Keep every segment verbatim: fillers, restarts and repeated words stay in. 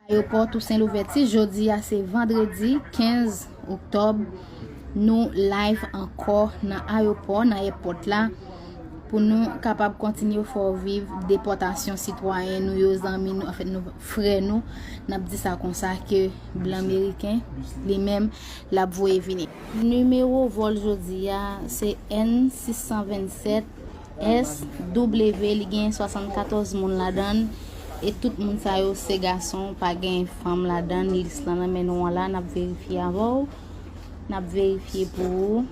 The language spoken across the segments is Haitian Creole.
Ayewopò Tousen Louvèti, jodi a se vandredi kenz oktòb. Nou live ankò nan ayewopò, nan èpòt la, pou nou kapab kontinye fè w viv depòtasyon sitwayen nou yo, zanmi nou, anfèt, nou, frè nou. N ap di sa konsa, ke blan meriken, li menm, l ap voye vini. Nimewo vòl jodi a, se N sis san vennsèt S W, li gen swasannkatòz moun ladan l, e tout moun sa yo se gason, pa gen fanm ladan l. Lis lan nan men nou an la, n ap verifye avè w. N ap verifye pou ou.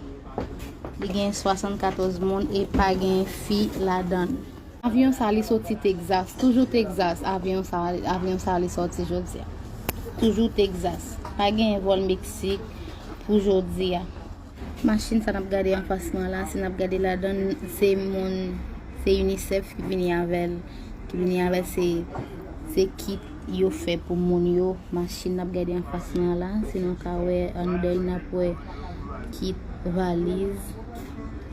Li gen swasannkatòz moun e pa gen fi ladan l. Avyon sa li soti Texas, toujou Texas, avyon sa, avyon sa li soti jodi a. Toujou Texas. Pa gen vòl Meksik pou jodi a. Machin sa n ap gade anfas mwen la, si n ap gade ladan l, se moun, se UNICEF ki vini avè l, ki vini avè l, se, se kit yo fè pou moun yo. Machin n ap gade anfas mwen la, si nou ka wè anndan l, n ap wè kit, valiz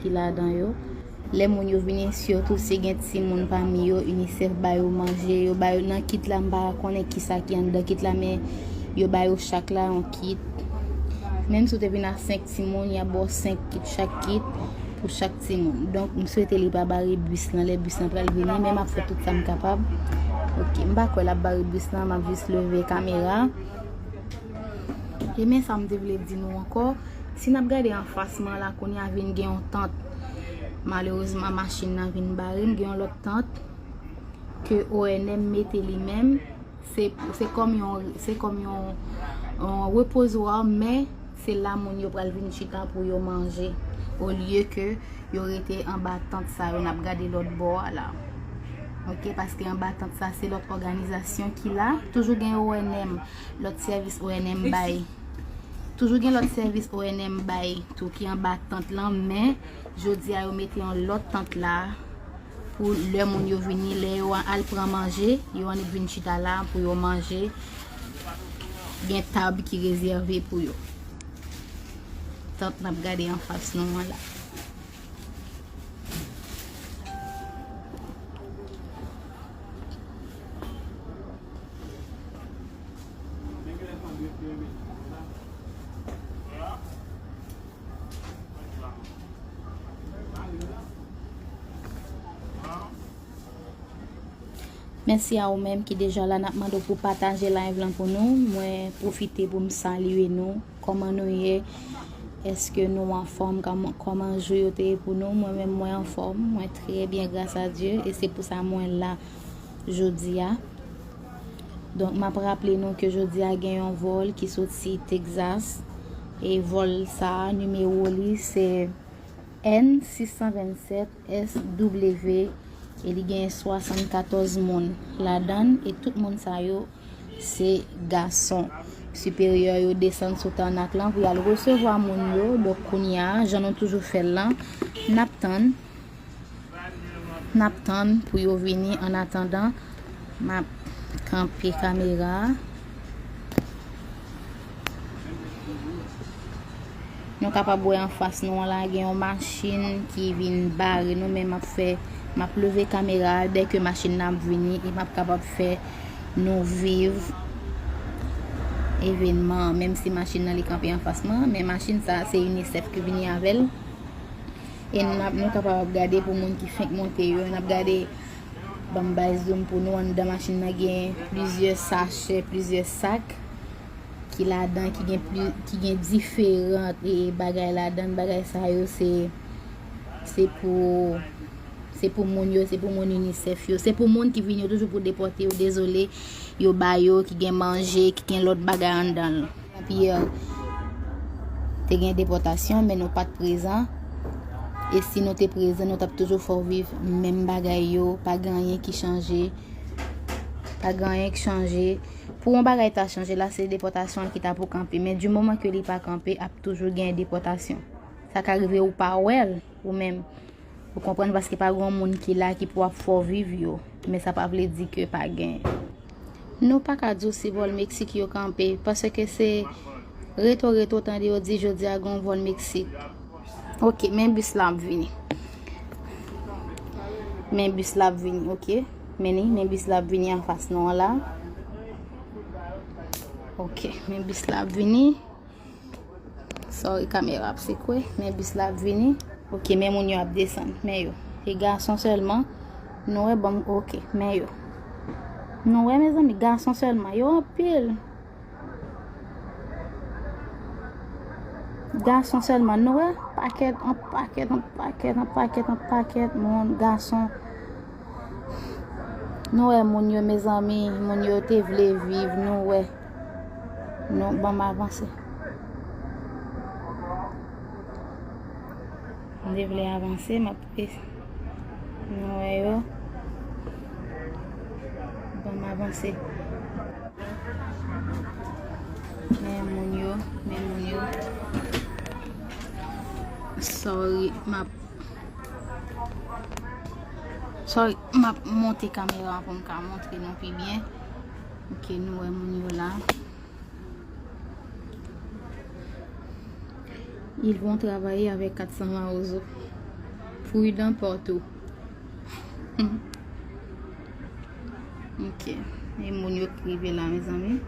ki ladan yo. Lè moun yo vini, sitou si gen timoun pami yo, UNICEF ba yo manje, yo ba yo nan kit la, m pa konnen kisa ki anndan kit la, men yo ba yo chak la yon kit. Menm si w te vin a senk timoun, y ap ba w senk kit, chak kit pou chak timoun. Donk, m swete li pa bare bis lan, lè bis lan pral vini, men m ap fè tout sa m kapab. Ok, m pa kwè l ap bare bis lan, m ap jis leve kamera. E men sa m te vle di nou ankò, si n ap gade anfas mwen la, kounye a vin gen yon tant. Malerezman, machin nan vin bare m, gen yon lòt tant ke O N M mete li menm. Se, se kòm yon, se kòm yon, yon repozwa, men se la moun yo pral vin chita pou yo manje, olye ke yo rete anba tant sa yo n ap gade lòt bò a la. Ok, paske anba tant sa, se lòt òganizasyon ki la. Toujou gen O N M, lòt sèvis O N M bay. Toujou gen lòt sèvis O N M bay tou ki anba tant lan, men jodi a yo mete yon lòt tant la pou lè moun yo vini, lè yo al pran manje, yo annik vin chita la pou yo manje. Gen tab ki rezève pou yo. Tant n ap gade anfas nou an la. Mèsi a ou menm ki deja la. N ap mande w pou pataje live lan pou nou. Mwen pwofite pou m salye nou. Kòman nou ye? Èske nou anfòm? Kòman, kòman jou yo te ye pou nou? Mwen menm, mwen anfòm. Mwen trè byen, gras a Dye. E se pou sa mwen la jodi a. Donk, m ap raple nou ke jodi a gen yon vòl ki soti Texas. E vòl sa a, nimewo li se N sis san vennsèt S W, e li gen swasannkatòz moun ladan l, e tout moun sa yo se gason. Siperyè yo desann sou tànak lan pou y al resevwa moun yo. Donk, kounye a, jan nou toujou fè l lan, n ap tann. N ap tann pou yo vini. Annatandan, m ap kanpe kamera a. Nou kapab wè anfas nou an la, gen yon machin ki vin bare nou, men m ap fè, m ap leve kamera a dèke machin nan ap vini, e m ap kapab fè nou viv evènman an, menm si machin nan li kanpe anfas mwen, men machin sa a, se UNICEF ki vini avè l. E n ap, nou kapab ap gade pou moun ki fenk monte yo. N ap gade, ban m bay zoom pou nou. Anndan machin nan gen plizyè sachè, plizyè sak ki ladan, ki gen pli, ki gen diferan, e, bagay ladan. Bagay sa yo, se, se pou, se pou moun yo, se pou moun UNICEF yo. Se pou moun ki vin yo toujou pou depòte yo. Dezole, yo ba yo, ki gen manje, ki gen lòt bagay anndan l. Pierre, te gen depòtasyon, men nou pa t prezan. E si nou te prezan, nou t ap toujou fè w viv menm bagay yo. Pa gen anyen ki chanje. Pa gen anyen ki chanje. Pou yon bagay ta chanje, la, se depòtasyon an ki ta pou kanpe. Men di moman ke li pa kanpe, ap toujou gen depòtasyon. Sa ka rive ou pa wè l, ou menm. Ou konprann? Paske pa gen yon moun ki la ki pou ap fè w viv yo. Men sa pa vle di ke pa gen. Nou pa ka di w si vòl Meksik yo kanpe, paske se reto reto tande yo di jodi a gen yon vòl Meksik. Ok, men bis la ap vini. Men bis la ap vini, ok. Men ni, men bis la ap vini anfas nou an la. Ok, men bis la ap vini. Sorry, kamera ap sekwe, men bis la ap vini. Ok, men moun yo ap desann, men yo. Se gason sèlman. Nou wè, bon, ok, men yo. Nou wè, mezanmi, gason sèlman. Yo anpil. Gason sèlman, nou wè? Pakèt, an pakèt, an pakèt, an pakèt, an pakèt moun, gason. Nou wè moun yo, mezanmi, moun yo te vle viv, nou wè. Nou, ban m avanse. M te vle avanse, m ap, nou wè yo. Ban m avanse. Men moun yo, men moun yo. Sorry, m ap, sorry, m ap monte kamera pou m ka montre nou pi byen. Ok, nou wè moun yo la. Ils vont travailler avec quatre cents mawozo. Prudent partout. Ok. E moun yo k rive la, mezanmi.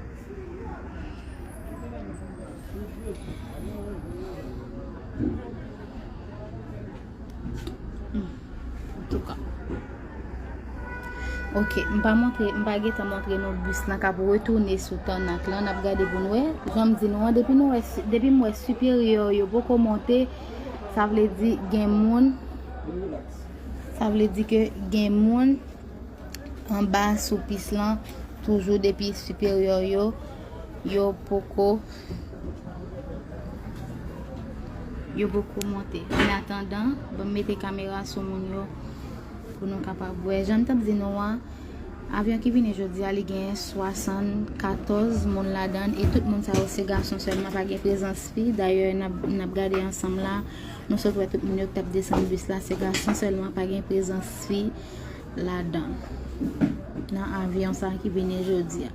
Antouka. Ok, m pa montre, m pa gentan montre nou bis lan k ap retounen sou tònak lan. N ap gade pou n wè. Jan m di nou an, depi nou wè, depi m wè siperyè yo poko monte, sa vle di gen moun, sa vle di ke gen moun anba sou pis lan, toujou depi siperyè yo, yo poko, yo poko monte. An atandan, ban m mete kamera sou moun yo pou nou kapab wè. Jan m t ap di nou an, avyon ki vini jodi a, li gen swasannkatòz moun ladan l, e tout moun sa yo se gason sèlman, pa gen prezans fi. Dayè, n ap, n ap gade ansanm la, nou sot wè tout moun yo k t ap desann bis la, se gason sèlman, pa gen prezans fi ladan nan avyon sa ki vini jodi a.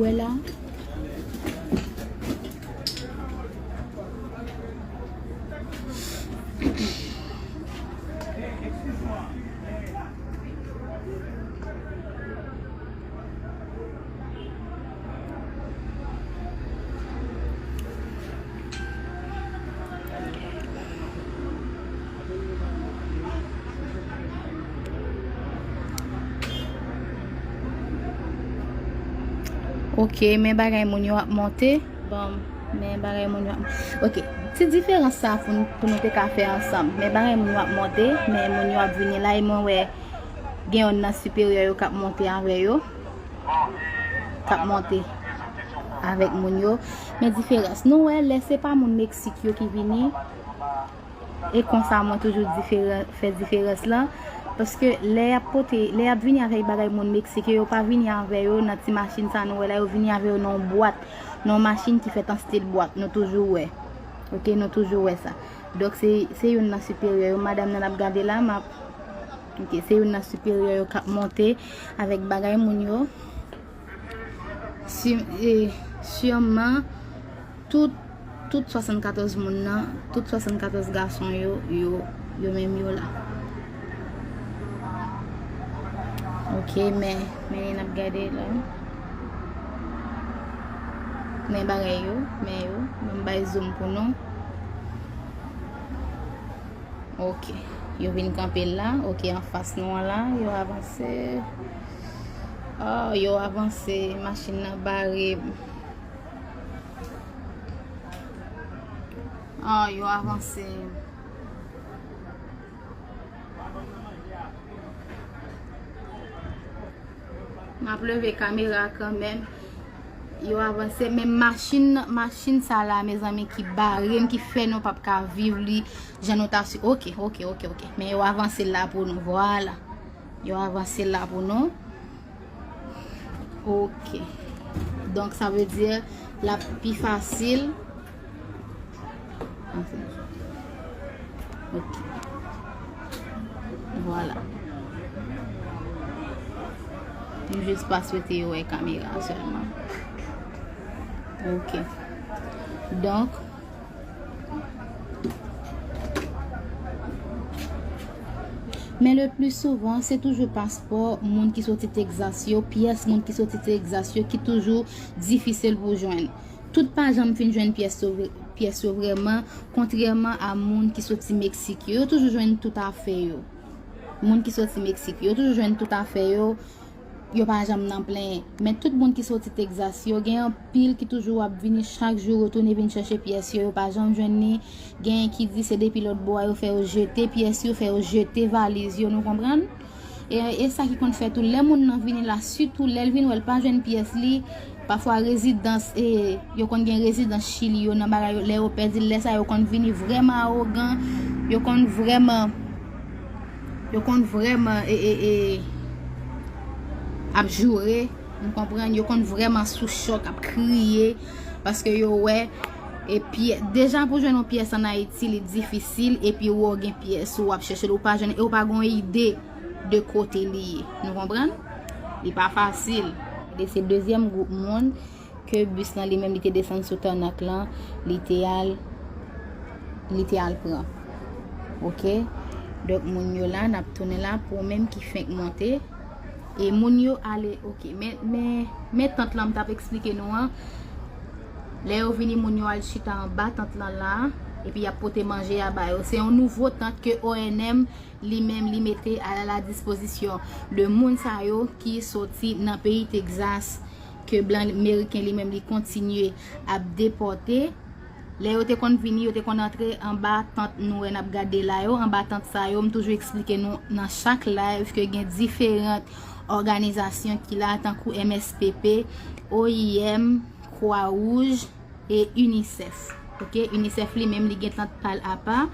Wè la. Ok, men bagay moun yo ap monte. Bon, men bagay moun yo ap, ok, ti diferans sa pou, n- pou nou te ka fè ansanm. Men bagay moun yo ap monte, men moun yo ap vini la, e mwen wè gen yonn nan siperyè yo k ap monte avè yo. K ap monte avèk moun yo. Men diferans, nou wè, lè se pa moun Meksik yo ki vini, e konsa mwen toujou diferan, fè diferans lan. Paske lè y ap pote, lè y ap vini avèk bagay moun Meksik yo, yo pa vini avè yo nan ti machin sa nou wè la, yo vini avè yo nan yon bwat, nan yon machin ki fèt an stil bwat, nou toujou wè. Ok, nou toujou wè sa. Donk, se, se youn nan siperyè yo, madanm nan ap gade la, m ap, ok, se youn nan siperyè yo k ap monte avèk bagay moun yo. Si, e, siman, tout, tout swasannkatòz moun nan, tout swasannkatòz gason yo, yo, yo menm yo la. Ok, men, men n ap gade la. Men bagay yo, men yo, ban m bay zoom pou nou. Ok. Yo vin kanpe la. Ok, anfas nou an la. Yo avanse. Oh, yo avanse. Machin nan bare. Oh, yo avanse. M ap leve kamera kanmenm. Yo avanse, men machin, machin sa la, mezanmi, ki bare n, ki fè nou p ap ka viv li jan nou ta si. Ok, ok, ok, ok. Men yo avanse la pou nou, vwala. Yo avanse la pou nou. Ok. Donk, sa vle di l ap pi fasil. Ok. Vwala. M jis pa swete yo wè kamera sèlman. Ok. Donk, men le pli souvan, se toujou paspò moun ki soti Texas yo, pyès moun ki soti Texas yo ki toujou difisil pou jwenn. Tout pa janm fin jwenn pyès yo, pyès yo vrèman, kontrèman a moun ki soti Meksik yo. Yo toujou jwenn tout afè yo. Moun ki soti Meksik yo, yo toujou jwenn tout afè yo. Yo pa janm nan plenyen. Men tout moun ki soti Texas yo, gen anpil ki toujou ap vini chak jou, retounen vin chèche pyès yo, yo pa janm jwenn li. Genyen ki di se depi lòt bò a yo fè yo jete pyès yo, fè yo jete valiz yo, nou konprann? E, e sa ki konn fè tou, lè moun nan vini la, sitou lè l vin wè l pa jwenn pyès li, pafwa rezidans, e, yo konn gen rezidans Chili yo nan bagay yo, lè yo pèdi l, lè sa yo konn vini vrèman awogan, yo konn vrèman, yo konn vrèman, e, e, e, ap joure, nou konprann, yo konn vrèman sou chòk, ap kriye, paske yo wè, epi, deja pou jwenn yon pyès ann Ayiti, li difisil, epi ou gen pyès ou ap chèche l, ou pa jwenn, e ou pa gen yon ide de kote li ye. Nou konprann? Li pa fasil. E se dezyèm gwoup moun ke bis lan li menm li te desann sou tènak lan, li te al, li te al pran. Ok? Donk, moun yo la, n ap tounen la pou ou menm ki fenk monte. E moun yo ale, ok. Men, men, men tant lan m t ap eksplike nou an. Lè yo vini, moun yo al chita anba tant lan la, epi y ap pote manje a ba yo. Se yon nouvo tant ke O N M li menm li mete a la dispozisyon de moun sa yo ki soti nan peyi Texas, ke blan meriken li menm li kontinye ap depòte. Lè yo te konn vini, yo te konn antre anba tant nou wè n ap gade la yo, anba tant sa yo, m toujou eksplike nou nan chak live ke gen diferan òganizasyon ki la, tankou M S P P, O I M, Kwa Wouj, e UNICEF. Ok, UNICEF li menm li gen tant pa l apa.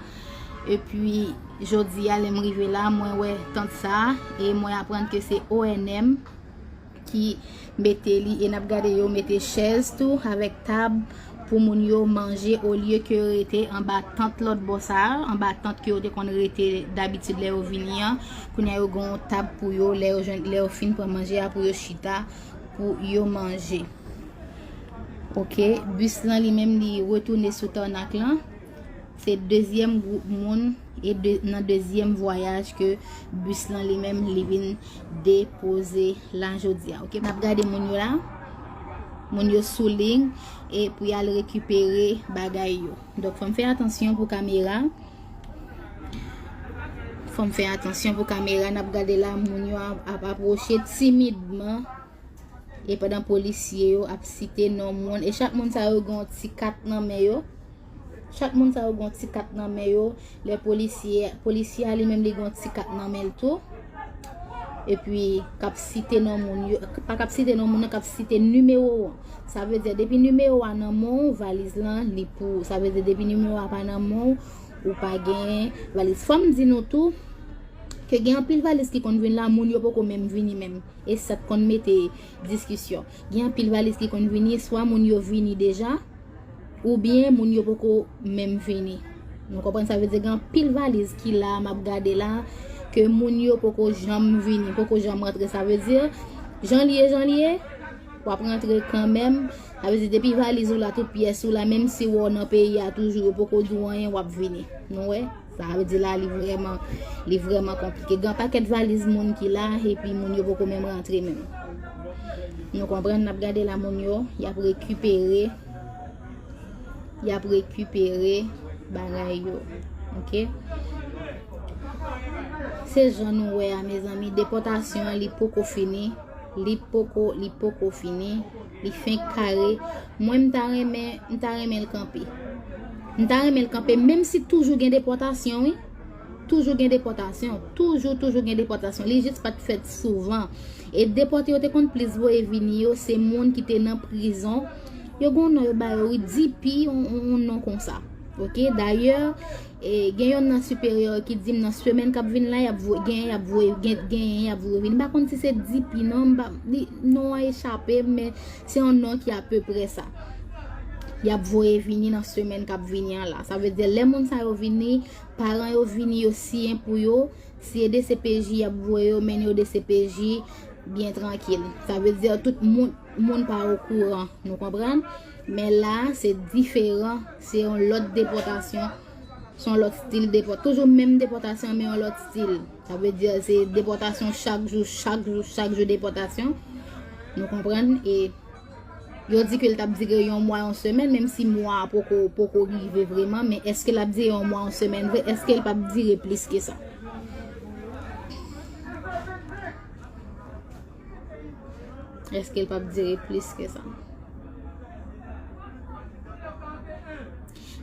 Epi, jodi a, lè m rive la, mwen wè tant sa, e mwen aprann ke se O N M ki mete li, e n ap gade yo mete chèz tou avèk tab pou moun yo manje, olye ke yo rete anba tant lòt bò sa a, anba tant ke yo te konn rete dabitid lè yo vini an. Kounye a, yo gen yon tab pou yo, lè yo jwenn, lè yo fin pran manje a, pou yo chita, pou yo manje. Ok, bis lan li menm li retounen sou tènak lan. Se dezyèm gwoup moun e de, nan dezyèm vwayaj ke bis lan li menm li vin depoze la jodi a. Ok, n ap gade moun yo la. Moun yo sou liy e pou y al rekipere bagay yo. Donk, fò m fè atansyon pou kamera. Fò m fè atansyon pou kamera. N ap gade la, moun yo ap, ap apwoche timidman. E pandan polisye yo ap site non moun, e chak moun sa yo gen yon ti kat nan men yo. Chak moun sa yo gen yon ti kat nan men yo. Lè polisye, polisye a li menm li gen yon ti kat nan men l tou. Epi k ap site non moun yo, pa k ap site non moun nan, k ap site nimewo an. Sa vle di, depi nimewo a nan men w, valiz lan, li pou ou. Sa vle di, depi nimewo a pa nan men w, ou pa gen valiz. Fò m di nou tou, ke gen anpil valiz ki konn vin la, moun yo poko menm vini menm. E sa k konn mete diskisyon. Gen anpil valiz ki konn vini, swa moun yo vini deja, oubyen moun yo poko menm vini. Nou konprann, sa vle di gen anpil valiz ki la, m ap gade la, ke moun yo poko janm vini, poko janm rantre. Sa vle di, jan l ye, jan l ye, w ap rantre kanmenm. Sa vle di, depi valiz ou la, tout pyès ou la, menm si w nan peyi a toujou, yo poko di w anyen, w ap vini. Nou wè? Sa vle di la, li vrèman, li vrèman konplike. Gen pakèt valiz moun ki la, epi moun yo poko menm rantre menm. Nou konprann, n ap gade la, moun yo, y ap rekipere, y ap rekipere bagay yo. Ok? Se jan nou wè a, mezanmi, depòtasyon an, li poko fini. Li poko, li poko fini. Li fenk kare. Mwen, m ta renmen, m ta renmen l kanpe. M ta renmen l kanpe, menm si toujou gen depòtasyon, wi. Toujou gen depòtasyon. Toujou, toujou gen depòtasyon. Li jis pa t fèt souvan. E depòte yo te konn plis voye vini yo, se moun ki te nan prizon. Yo gen yon non yo ba yo, wi, D P, yon, yon, yon non konsa. Ok, dayè, e, gen yonn nan siperyè ki di m nan semèn k ap vin la, y ap voye, gen, y ap voye, gen, genyen y ap voye vini. M pa konn si se D P non, m pa, li, non an echape m, men se yon non ki apeprè sa. Y ap voye vini nan semèn k ap vini an la. Sa vle di, lè moun sa yo vini, paran yo vini, yo siyen pou yo, si e D C P J y ap voye yo, mennen yo D C P J, byen trankil. Sa vle di tout moun, moun pa okouran, nou konprann? Men la, se diferan, se yon lòt depòtasyon, se yon lòt stil depòt-, toujou menm depòtasyon, men yon lòt stil. Sa vle di se depòtasyon chak jou, chak jou, chak jou depòtasyon. Nou konprann? E yo di ke l t ap dire yon mwa, yon semèn, menm si mwa a poko, poko rive vreman, men èske l ap dire yon mwa, yon semèn vre? Èske l p ap dire plis ke sa? Èske l p ap dire plis ke sa?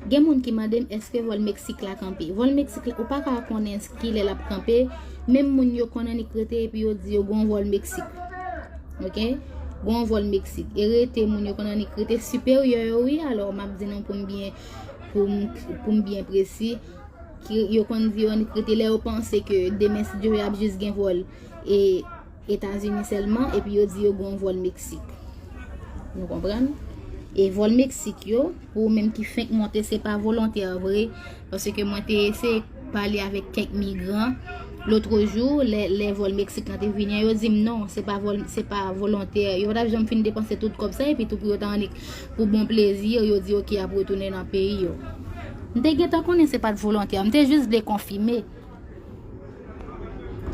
Gen moun ki mande m èske vòl Meksik la kanpe. Vòl Meksik la, ou pa ka konnen kilè l ap kanpe. Menm moun yo konn annik rete epi yo di yo gon vòl Meksik. Oke? Gon vòl Meksik. E rete moun yo konn annik rete siperyè yo, wi, alò m ap di nou pou m byen, pou m, pou m byen presi. Ki yo konn di yo annik rete lè yo panse ke demen, si Dye vle, ap jis gen vòl e Etazini sèlman, epi yo di yo gen yon vòl Meksik. Nou konprann? E vòl Meksik yo, pou ou menm ki fenk monte, se pa volontè vre, paske mwen te eseye pale avèk kèk migran lòt jou, lè, lè vòl Meksik lan te vini an, yo di m non, se pa vòl, se pa volontè. Yo pa t ap janm fin depanse tout kòb sa, epi tou pou yo ta annik pou bon plezi, yo di oke, y ap retounen nan peyi yo. M te gentan konnen se pa t volontè, m te jis vle konfime.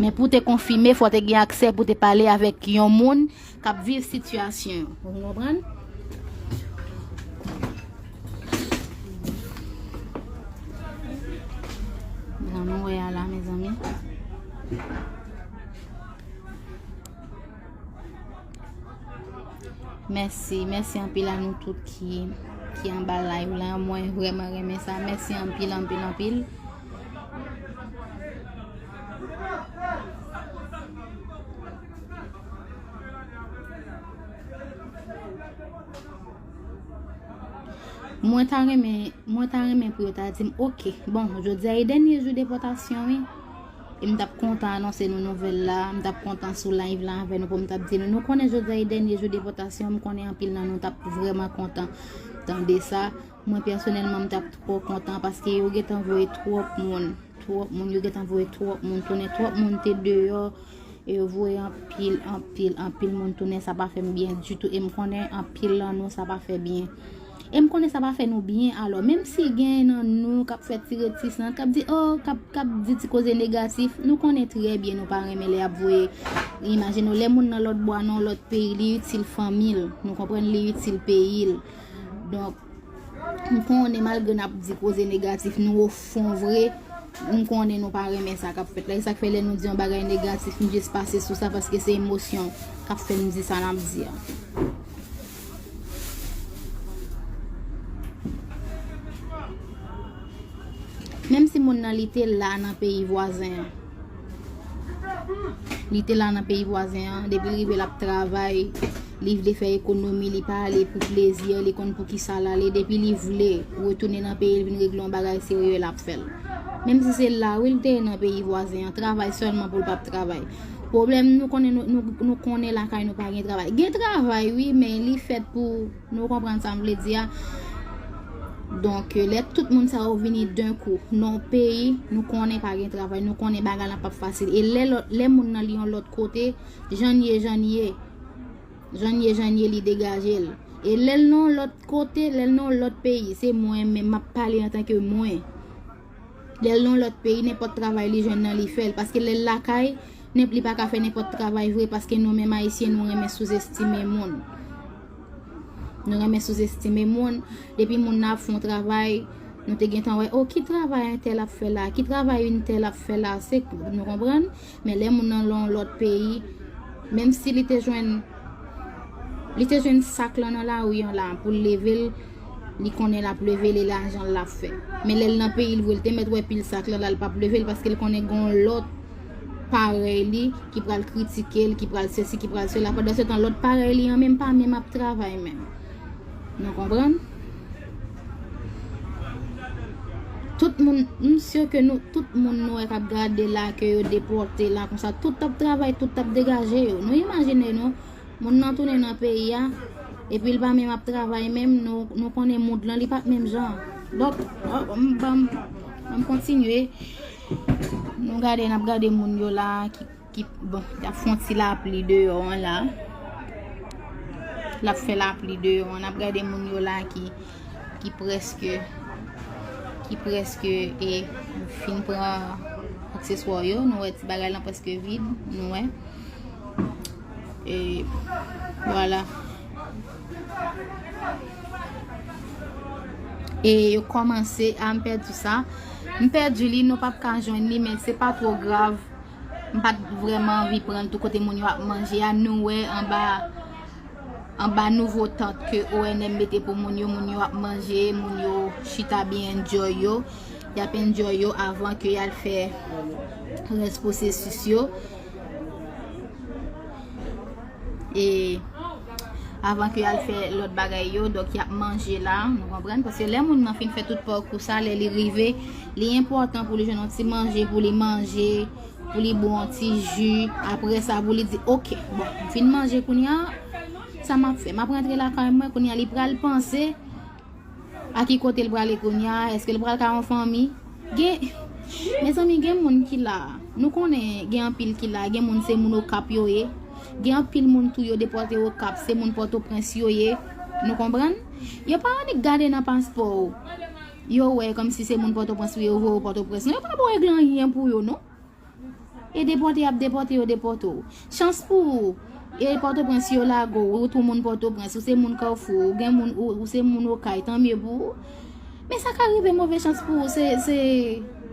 Men pou te konfime, fò te gen aksè pou te pale avèk yon moun k ap viv sitiyasyon yo. Ou konprann? Jan nou wè a la, mezanmi. Mèsi, mèsi anpil a nou tout ki, ki anba live la. Mwen vrèman renmen sa. Mèsi anpil, anpil, anpil. Mwen ta renmen, mwen ta renmen pou yo ta di m, oke, bon, jodi a e dènye jou depòtasyon, wi. E m t ap kontan anonse nou nouvèl la, m t ap kontan sou live la avè nou pou m t ap di nou, nou konnen jodi a e dènye jou depòtasyon, m konnen anpil nan nou t ap vrèman kontan tande sa. Mwen pèsonèlman, m t ap twò kontan paske yo gentan voye twòp moun, twòp moun, yo gentan voye twòp moun tounen, twòp moun te deyò, e yo voye anpil, anpil, anpil moun tounen, sa pa fè m byen ditou, e m konnen anpil nan nou sa pa fè byen. E m konnen sa pa fè nou byen, alò, menm si gen nan nou k ap fè ti retisans, k ap di, oh, k ap, k ap di ti koze negatif, nou konnen trè byen nou pa renmen lè y ap voye. Imajine w, lè moun nan lòt bò a, nan lòt peyi, li itil fanmi l, nou konprann, li itil peyi l. Donk, m konnen malgre n ap di koze negatif, nou ofon vre, m konnen nou pa renmen sa k ap fèt la. E sa k fè lè nou di yon bagay negatif, m jis pase sou sa paske se emosyon k ap fè m di sa n ap di a. Menm si moun nan li te la nan peyi vwazen an, li te la nan peyi vwazen an, depi l rive l ap travay, li vle fè ekonomi, li pa ale pou plezi, li konn pou kisa l ale, depi li vle retounen nan peyi l vin regle yon bagay serye, l ap fè l. Menm si se la, wi, l te ye nan peyi vwazen an, travay sèlman pou l p ap travay. Pwoblèm, nou konnen nou, nou, nou konnen lakay nou pa gen travay. Gen travay, wi, men li fèt pou Nou konprann sa m vle di a? Donk, lè tout moun sa yo vini d'un coup nan yon peyi, nou konnen pa gen travay, nou konnen bagay la p ap fasil. E lè lòt, lè moun nan li yon lòt kote, jan l ye, jan l ye, jan l ye, jan l ye, li degaje l. E lè l nan yon lòt kote, lè l nan yon lòt peyi, se mwen menm, m ap pale antanke mwen. Lè l nan yon lòt peyi, nenpòt travay li jwenn nan, li fè l. Paske lè l lakay, nenp-, li pa ka fè nenpòt travay vre, paske nou menm Ayisyen, nou renmen souzestime moun. Nou renmen souzestime moun. Depi moun nan ap fè yon travay, nou te gentan wè, oh, ki travay entèl ap fè la? Ki travay entèl ap fè la? Se, nou konprann? Men lè moun nan nan yon lòt peyi, menm si li te jwenn, li te jwenn sak lan nan lari an la, pou l leve l, li konnen l ap leve l e lajan l ap fè. Men lè l nan peyi l vre, l te mèt wè pil sak lan la, l p ap leve l paske l konnen gen yon lòt parèy li ki pral kritike l, ki pral sesi, ki pral sela. Pandan se tan, lòt parèy li an menm pa menm ap travay menm. Nou konprann? Tout moun, m si ke nou, tout moun nou wè k ap gade la, ke yo depòte la, konsa, tout t ap travay, tout t ap degaje yo. Nou imajine nou, moun nan tounen nan peyi a, epi l pa menm ap travay menm, nou, nou konnen moud lan, li pa t menm jan. Donk, oh, m, ban m, ban m kontinye. Nou gade, n ap gade moun yo la, ki Ki, bon, y ap fè yon ti lapli deyò an la. L ap fè lapli deyò an. N ap gade moun yo la ki, ki prèske, ki prèske, e, fin pran akseswa yo. Nou wè ti bagay lan prèske vid. Nou wè. E, vwala. E yo kòmanse, a, m pèdi sa. M pèdi li, nou p ap ka jwenn li, men se pa twò grav. M pa t vrèman anvi pran l tou kote moun yo ap manje a. Nou wè anba, anba nouvo tant ke O N M mete pou moun yo, moun yo ap manje, moun yo chita byen enjoy yo. Y ap enjoy yo avan ke y al fè rès pwosesis yo. E avan ke y al fè lòt bagay yo, donk y ap manje la, nou konprann? Paske lè moun nan fin fè tout pakou sa, lè li rive, li enpòtan pou li jwenn yon ti manje, pou li manje, pou li bwè yon ti ji. Apre sa, pou li di, "Oke, bon, m fin manje kounye a, sa m ap fè? M ap rantre lakay mwen." Kounye a, li pral panse a ki kote l prale kounye a, èske l pral ka yon fanmi? Gen, mezanmi, gen moun ki la, nou konnen gen anpil ki la, gen moun se moun Okap yo ye, gen anpil moun tou yo depòte Okap, se moun Pòtoprens yo ye, nou konprann? Yo pa annik gade nan paspò w, yo wè kòmsi se moun Pòtoprens ou ye, yo voye w Pòtoprens. Non, yo pa ba w regle anyen pou yo, non. E depòte y ap depòte yo, depòte w. Chans pou ou, e Pòtoprens yo lage w, ou tou moun Pòtoprens, ou se moun Kafou, ou gen moun, ou, ou se moun Okay, tanmye pou ou. Men sa ka rive, move chans pou ou, se, se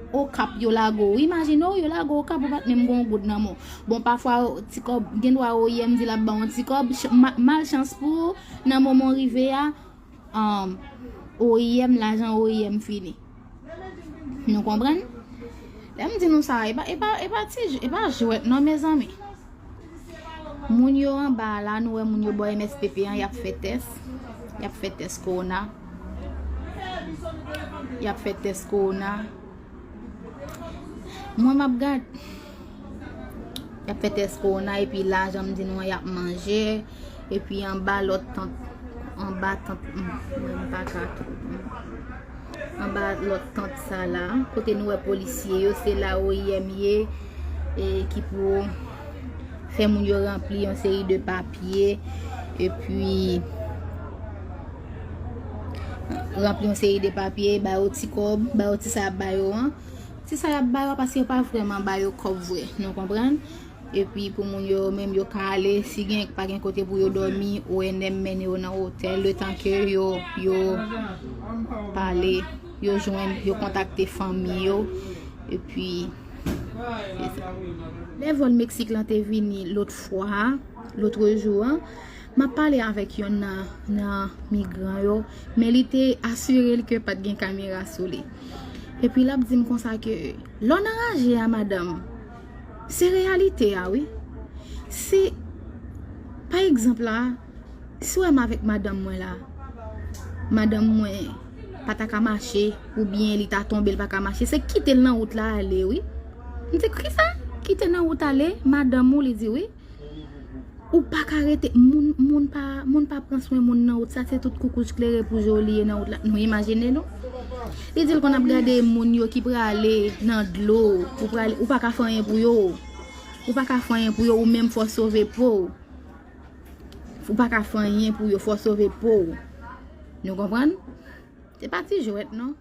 Okap yo lage w. Imajine w, yo lage w Okap, ou pa t menm gen yon goud nan men w. Bon, pafwa, ti kòb, gen dwa O I M di l ap ba w yon ti kòb, ch-, ma-, malchans pou ou, nan moman w rive a, um, O I M, lajan O I M fini. Nou konprann? Lè m di nou sa, e pa, e pa, e pa ti, e pa jwèt non, mezanmi. Moun yo anba a la, nou wè moun yo bò M S P P an, y ap fè tès. Y ap fè tès kowona. Y ap fè tès kowona. Mwen, m ap gad. Y ap fè tès kowona, epi la, jan m di nou an, y ap manje. Epi anba lòt tant, anba tant, hmm, mwen, m pa ka tou. Anba lòt tant sa la, kote nou wè polisye yo, se la O I M ye, e ki pou fè moun yo ranpli yon seri de papye, epi ranpli yon seri de papye, ba yo ti kòb, ba yo ti sa y ap ba yo an. Ti sa y ap ba yo, paske yo pa vrèman ba yo kòb vre, nou konprann? Epi pou moun yo menm yo ka ale, si gen, pa gen kote pou yo dòmi, O N M mennen yo nan otèl, letan ke yo, yo pale, yo jwenn, yo kontakte fanmi yo. Epi, se sa. Lè vòl Meksik lan te vini lòt fwa, lòt jou an, m ap pale avèk yonn nan, nan migran yo, men li te asire l ke pa t gen kamera sou li. Epi l ap di m konsa ke lè w nan raje a, madanm, se reyalite a, wi. Si, pa egzanp la, si w wè m avèk madanm mwen la, madanm mwen pa ta ka mache, oubyen li ta tonbe, l pa ka mache, se kite l nan wout la ale, wi. M di, "Kisa? Kite nan wout ale, madanm ou?" Li di, "Wi." Ou pa ka rete, moun, moun pa, moun pa pran swen moun nan wout, sa se tout koukouj klere pou je w li ye nan wout la. Nou imajine nou. Li di l konn ap gade moun yo ki prale nan dlo, ou prale, ou pa ka fè anyen pou yo. Ou pa ka fè anyen pou yo, ou menm fò w sove po w. Ou pa ka fè anyen pou yo, fò w sove po w. Nou konprann? Se pa ti jwèt, non.